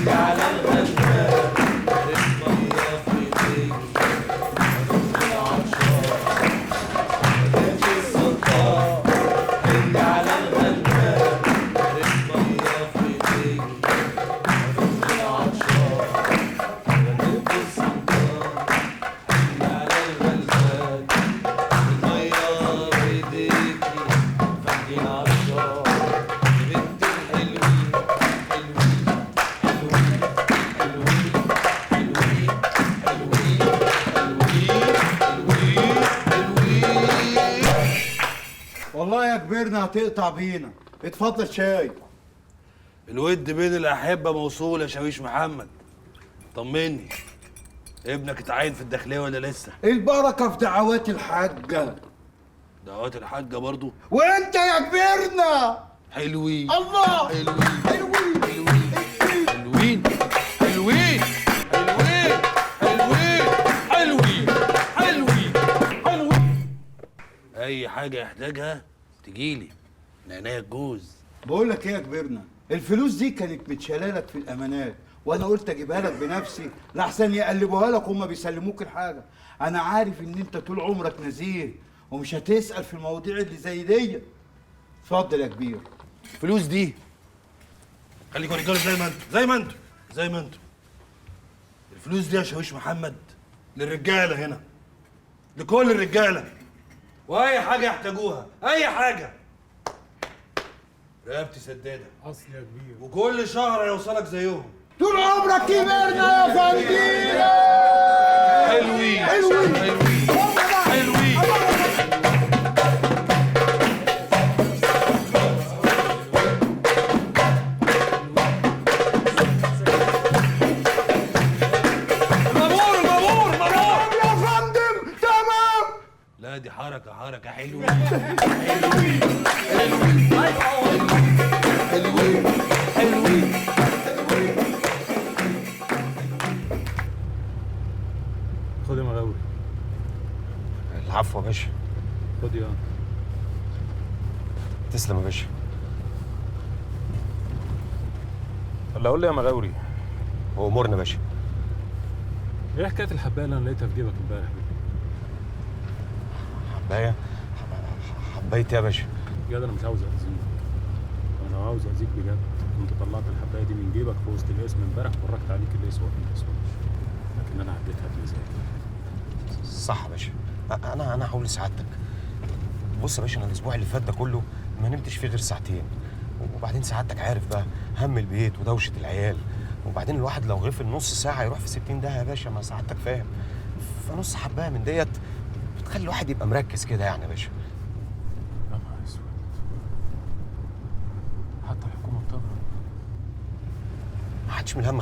على الغلبان، المية في ايديك، العطشان بنت السلطان. حني على الغلبان، المية في ايديك، العطشان بنت السلطان. حني على الغلبان، المية في ايديك، فندي العطشان بنت الحلوين. حلوين حلوين حلوين حلوين حلوين حلوين حلوين حلوين. والله يا كبيرنا هتقطع بينا. اتفضل شاي. الود بين الأحبة موصول يا شاويش محمد. طمني، ابنك اتعين في الداخلية ولا لسه؟ البركة في دعوات الحاجة. دعوات الحاجة برضو. وانت يا كبيرنا حلوين الله حلوين حلوين حلوين حلوين حلوين حلوين حلوين حلوين حلوين. أي حاجة يحتاجها تجيلي من عينيا الجوز. بقول لك ايه يا كبيرنا، الفلوس دي كانت متشالة لك في الامانات، وانا قلت اجيبها لك بنفسي لحسن يقلبوها لك وهم بيسلموك الحاجة. انا عارف ان انت طول عمرك نزيه ومش هتسال في المواضيع اللي زي دي. اتفضل يا كبير. الفلوس دي خليكوا رجاله زي ما انتوا زي ما انتوا زي ما انتوا. الفلوس دي يا شاويش محمد للرجاله هنا، لكل الرجالة، واي حاجة يحتاجوها، اي حاجة. رقبتي سداده اصل يا كبير، وكل شهر هيوصلك زيهم. طول عمرك كبرنا يا فندم. حلوين حلوين حلوين حلوين. المامور المامور المامور يا فندم. تمام. لا دي حركة حركة حلوة. حلوين حلوين حلوين حلوين. خد يا مغاوري. العفو يا باشا. خد يا تسلم يا باشا. ولا قول لي يا مغاوري. هو امورنا يا باشا. ايه حكاية الحبايه اللي انا لقيتها في جيبك امبارح دي؟ حبايه؟ حبايه يا باشا؟ بجد انا مش عاوز اذيك، انا لو عاوز اذيك بجد كنت طلعت الحبايه دي من جيبك في وسط القسم امبارح وفرجت عليك اللي يسوى واللي ما يسواش، لكن انا عديتها بمزاجي. صح يا باشا. انا هقول لسعادتك. بص يا باشا، انا الاسبوع اللي فات ده كله ما نمتش فيه غير ساعتين، وبعدين سعادتك عارف بقى هم البيت ودوشه العيال، وبعدين الواحد لو غفل نص ساعة يروح في 60 ده يا باشا، ما سعادتك فاهم. فنص حبايه من ديت بتخلي الواحد يبقى مركز كده يعني يا باشا. يا نهار اسود، حتى الحكومة بتضرب. ما حدش من الهم.